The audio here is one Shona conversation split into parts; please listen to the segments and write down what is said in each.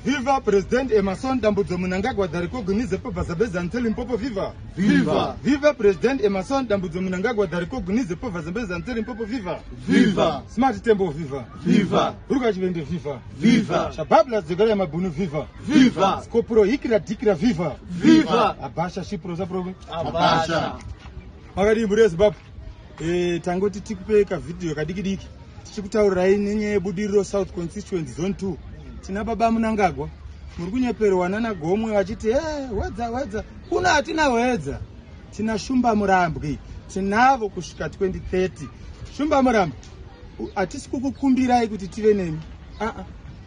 Viva President Emmerson Dambudzo Mnangagwa the recognized Papa Zambezi and Limpopo viva. Viva. Viva President Emmerson Dambudzo Mnangagwa the recognized Papa Zambezi and Limpopo viva. Viva. Smart Temple viva. Viva. Ruka Chivende viva. Viva. Shababla Dzogara Mabunu viva. Viva. Skopro Hikira Dikira viva. Viva. Abasha Shipro Zapro. Abasha. Makadii mhuri yeZimbabwe? Tangoti tikupe kavideo kadiki diki tichikutaurirai nenyaya yeBudiriro South Constituency Zone 2. Tina baba Mnangagwa muri kunyeperwa nana Gomwe vachiti hey, wedza wedza kuno hatina wedza, tina Shumba Murambwi tinavo kusvika 2030. Shumba Murambwi, hatisi kukukumbirai kuti tive nemi,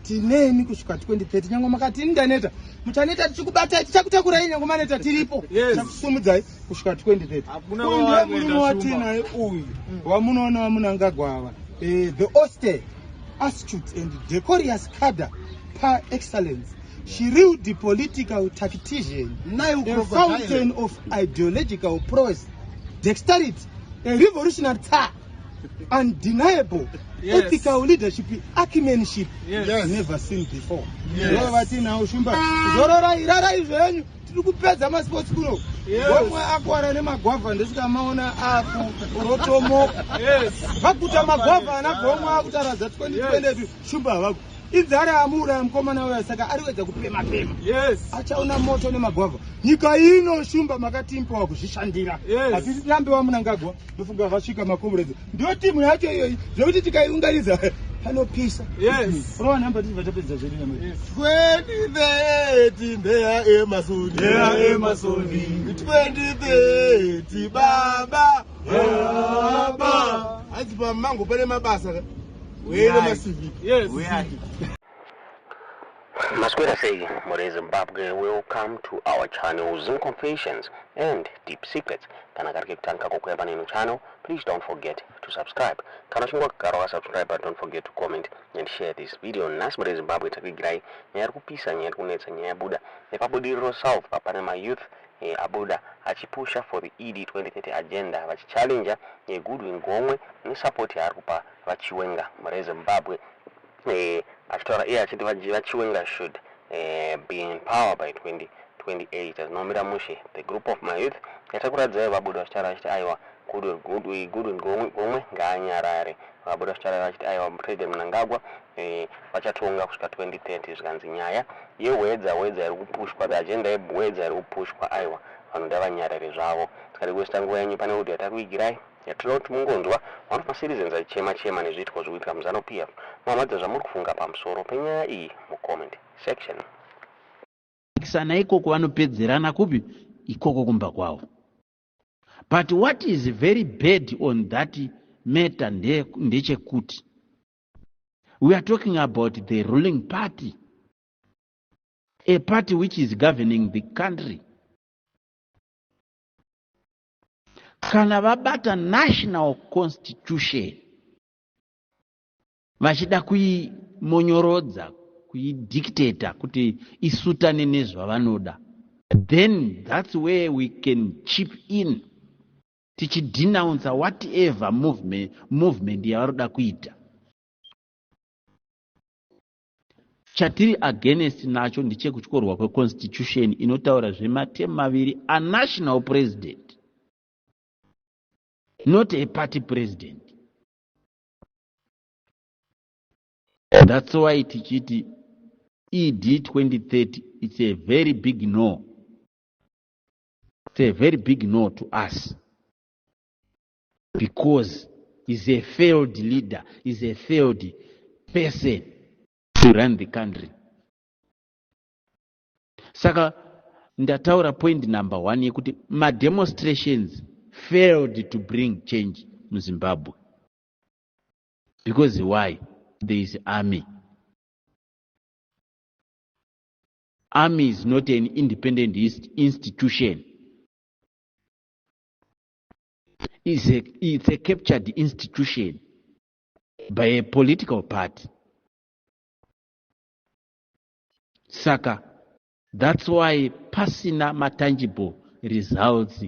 tinemi kusvika 2030. Nyange makati ndaneta, muchaneta tichikubatai, tichakutakurai nyange maneta tiripo, tichakusumudzai kusvika 2030. Hakuna Uyu ndiye waanoenda murume Shumba. watinaye uyu wamunoona waMnangagwa ava, the austere, astute and decorous cadre par excellence, shrewd political tactician, Nile a crocodile. fountain of ideological prowess, dexterity, a revolutionary tsar, undeniable ethical leadership, acumenship, never seen before. Ndo vatinawo Shumba. Zororai, rarai zvenyu, tiri kupedza masports kuno. Gomwe akwara nemagwavha, ndosvika maona akurotomoka. Vaguta magwavha ana Gomwe akutaradza 2020. Shumba havako inzara yamuuraya mukomana uya, saka ari kuedza kupema pema. Achaona moto nemagwavha. Nyika ino Shumba makatimbawa kuzvishandira. Hatirambe waMnangagwa. Ndofunga vasvika macomrades, ndiyo timu yacho iyoyi, zvekuti tikaiunganidza panopisa. Rova namba tichibva tapedza zvedu nyama. 2030 ndeya Emmerson. Ndeya Emmerson. 2030 baba. Baba. Hanzi pamango pane mabasa ka. Wene macivic. Maswera sei mhuri Zimbabwe, welcome to our channel, Zoom Confessions and Deep Secrets. Kana kari kekutanga kukuya paneno channel, please don't forget to subscribe. Kana uchinge wakagara wakasubscribe, but don't forget to comment and share this video. Nhasi mhuri Zimbabwe takuigirai nyaya iri kupisa, nyaya iri kunetsa, nyaya yabuda nepaBudiriro South pane mayouth abuda achipusha for the ED 2030 agenda, vachichallenja Goodwin Gomwe nesupport yaari kupa VaChiwenga. Mhuri Zimbabwe, achitaura iye achiti VaChiwenga should be in power by 2028. Azinomira mushe. The group of my youth yatakuradzai vabuda vachitaura vachiti aiwa, Goodwin Gomwe ngaanyarare. Vabuda vachitaura vachiti aiwa, President Mnangagwa vachatonga kusvika 2030. Zvikanzi nyaya yehwedza wedza iri kupushwa, the agenda yehwedza iri kupushwa, aiwa, vanhu ndavanyarare zvavo. Tikadi kuwaster nguva yenyu, pane audio yatakuigirai yatinoda kuti mungonzwa one of macitizens achichema chema nezviitiko zviri kuitika muZANU PF. Muhamadza zvamuri kufunga pamusoro penyaya iyi mucomment section. Kisana ikoko vanopedzerana kupi ikoko kumba kwavo. But what is very bad on that matter ndechekuti we are talking about the ruling party, a party which is governing the country. Kana vabata national constitution vachida kuimonyorodza, kuidictata kuti isutane nezvavanoda, then that's where we can chip in tichidenounca whatever movement yavaroda kuita. Chatiri against nacho ndechekutyorwa kweconstitution inotaura zvematemu maviri anational president, not a party president. That's why tichiti ED 2030, it's a very big no. It's a very big no to us because he's a failed leader, he's a failed person to run the country. Saka ndataura point number one yekuti mademonstrations failed to bring change muZimbabwe. Because why? There is army. Army is not an independent institution. It's a captured institution by a political party. Saka that's why pasina matangible results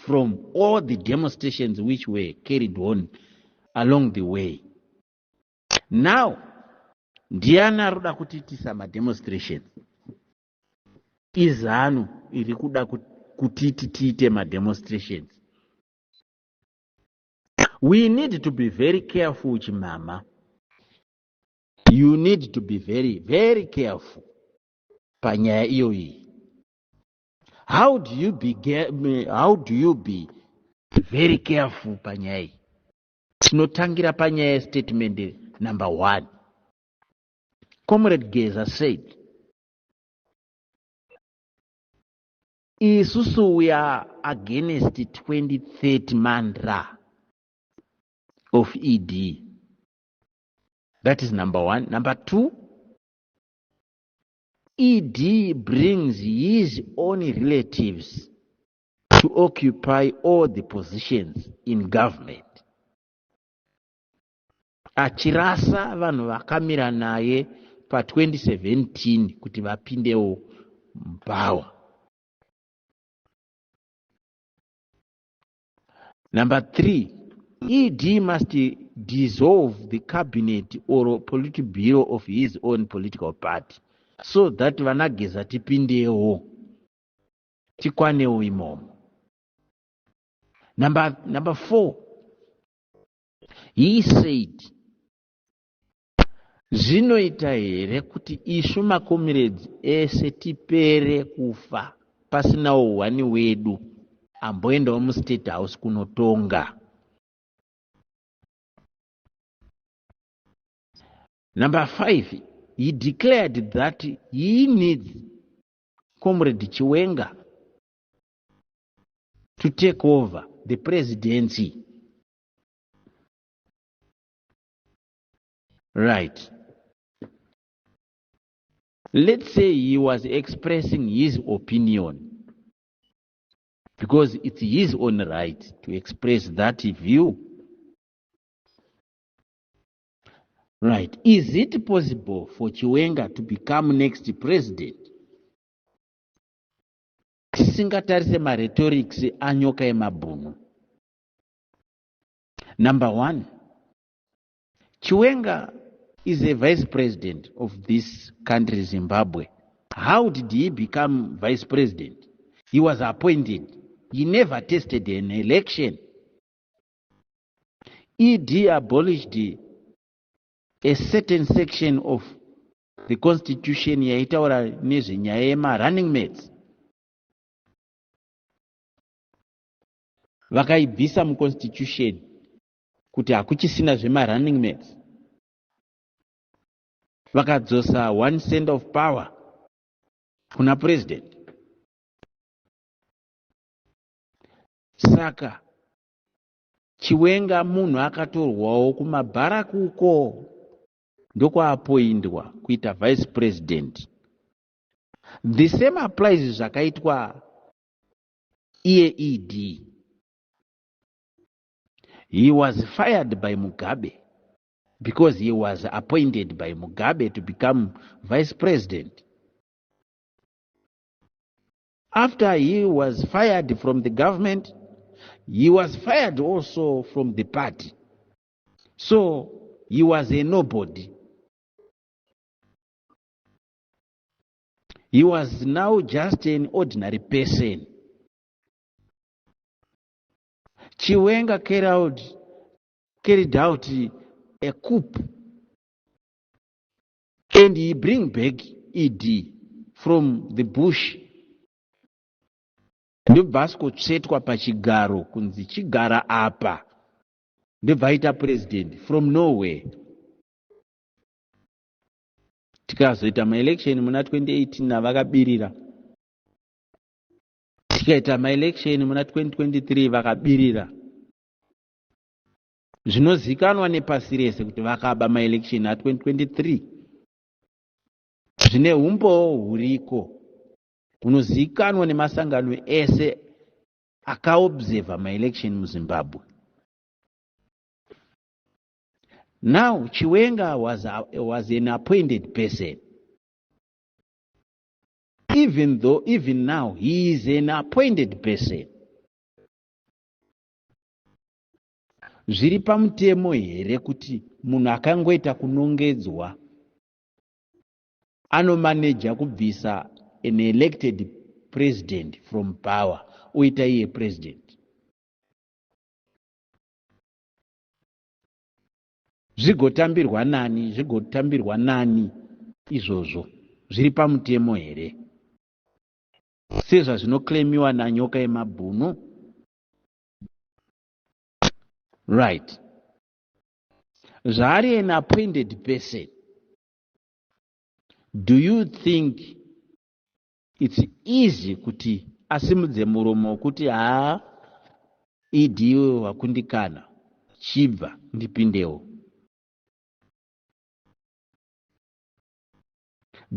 from all the demonstrations which were carried on along the way. Now Ndiani ari kuda kutiitisa mademonstrations? IZanu iri kuda kutiti tiite mademonstrations. We need to be very careful, chimama. You need to be very, very careful panyaya iyoyi. How do you be very careful panyaya iyi? Tinotangira panyaya yestatement number one. Comrade Geza said, isusu we are against 2030 mantra of ED. That is number one. Number two, ED brings his own relatives to occupy all the positions in government. Achirasa vanhu vakamira naye pa2017 kuti vapindewo mupower. Number three, ED must dissolve the cabinet or Politburo of his own political party so that vanaGeza tipindewo, tikwanewo imomo. Number four, he said, zvinoita here kuti isu macomrades ese tipere kufa pasinawo one wedu amboendawo muState House kunotonga? Number five, he declared that he needs Comrade Chiwenga to take over the presidency. Right. Let's say he was expressing his opinion, because it's his own right to express that view. Right. Is it possible for Chiwenga to become next president? Tisingatarise marhetorics anyoka emabhunu. Number one, Chiwenga is a vice president of this country, Zimbabwe. How did he become vice president? He was appointed. He never tested an election. ED abolished a certain section of the constitution yaitaura nezvenyaya yemarunning mates. Vakaibvisa muconstitution kuti hakuchisina zvemarunning mates. Vakadzosa one cent of power kuna president. Saka Chiwenga munhu akatorwawo kumabharaku uko, ndokwaapoindwa kuita vice president. The same applies zvakaitwa iye ED. He was fired by Mugabe because he was appointed by Mugabe to become vice president. After he was fired from the government, he was fired also from the party. So he was a nobody. He was now just an ordinary person. Chiwenga carried out a coup and he bring back ED from the bush. Ndobva asikotsvetwa pachigaro kunzi chigara apa, ndobva aita president from nowhere. Tikazoita maelection muna 2018 avakabirira, tikaita maelection muna 2023 vakabirira. Zvinozikanwa nepasi rese kuti vakaba maelection a2023. Zvine umbowo huriko hunozikanwa nemasangano ese akaobserva maelection muZimbabwe. Now Chiwenga was an appointed person. Even now he is an appointed person. Zviri pamutemo here kuti munhu akangoita kunongedzwa Anomaneja kubvisa an elected president from power, oita iye president. Zvigotambirwa nani? Zvigotambirwa nani izvozvo? Zviri pamutemo here, sezvazvinoclaimiwa naNyoka yemabhunu? Right, zvaari an appointed person, do you think it's easy kuti asimudze muromo wekuti, "Haa, ED iwe wakundikana, chibva ndipindewo"?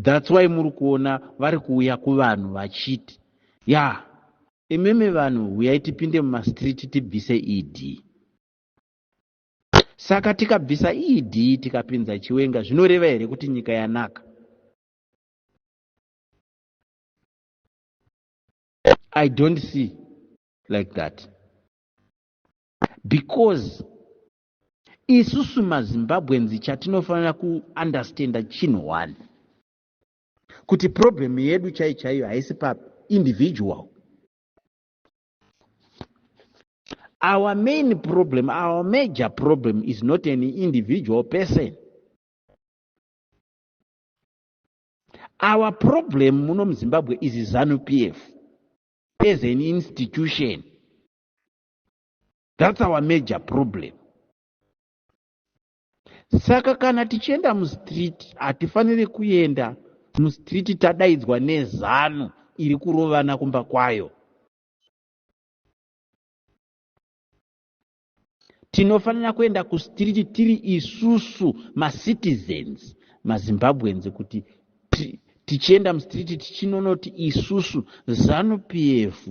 That's why muri kuona vari kuuya kuvanhu vachiti, "Ya, imimi vanhu, huyai tipinde mumastreet tibvise ED." Saka tikabvisa ED, tikapinza Chiwenga, zvinoreva here kuti nyika yanaka? I don't see like that, because isusu maZimbabweans chatinofanira kuunderstanda chinhu one, kuti problem yedu chai chaiyo haisi paindividual. Our main problem, our major problem is not an individual person. Our problem muno muZimbabwe is ZANU PF as an institution. That's our major problem. Saka kana tichienda mustreet, hatifaniri kuenda mustreet tadaidzwa neZANU iri kurovana kumba kwayo. Tinofanira kuenda kustreet tiri isusu macitizens, maZimbabweans, kuti tichienda mustreet tichinonoti isusu ZANU PF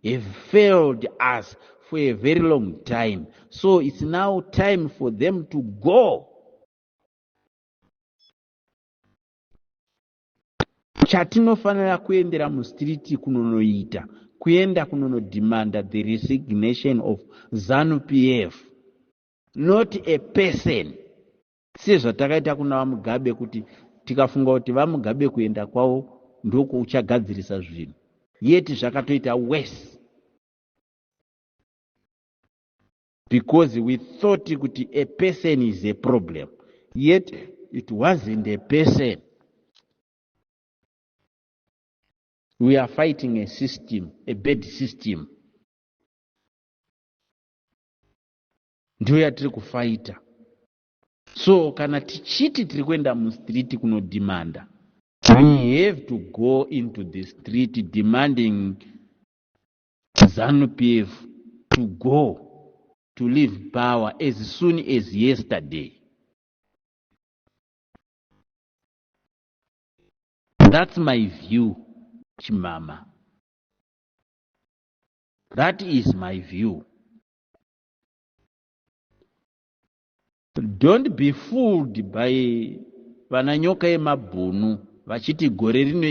have failed us for a very long time, so it's now time for them to go. Chatinofanira kuendera mustreet kunonoita kuenda kunonodemanda the resignation of ZANU PF, not a person, sezvatakaita kuna VaMugabe, kuti tikafunga kuti VaMugabe kuenda kwavo ndokuchagadzirisa zvinhu, yeti zvakatoita worse, because we thought kuti a person is a problem, yet it wasn't a person. We are fighting a system, a bad system, ndiyo yatiri kufaita. So kana tichiti tiri kuenda mustreet kunodemanda, we have to go into the street demanding ZANU PF to go, to leave power as soon as yesterday. That's my view, chimama. That is my view. Don't be fooled by vana Nyoka yemabhunu vachiti gore rino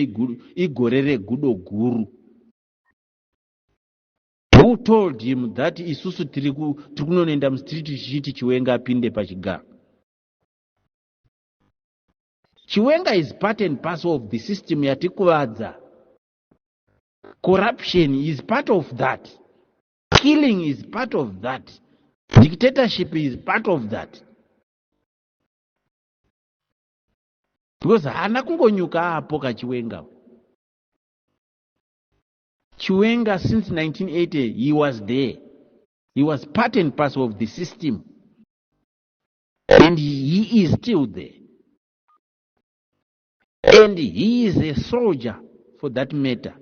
igore regudo guru. Who told him that isusu tiri kunonoenda mustreet tichiti Chiwenga apinde pachigaro? Chiwenga is part and parcel of the system yatikuvadza. Corruption is part of that, killing is part of that, dictatorship is part of that, because haana kungonyuka apo kaChiwenga. Chiwenga, since 1980 he was there. He was part and parcel of the system, and he is still there, and he is a soldier for that matter.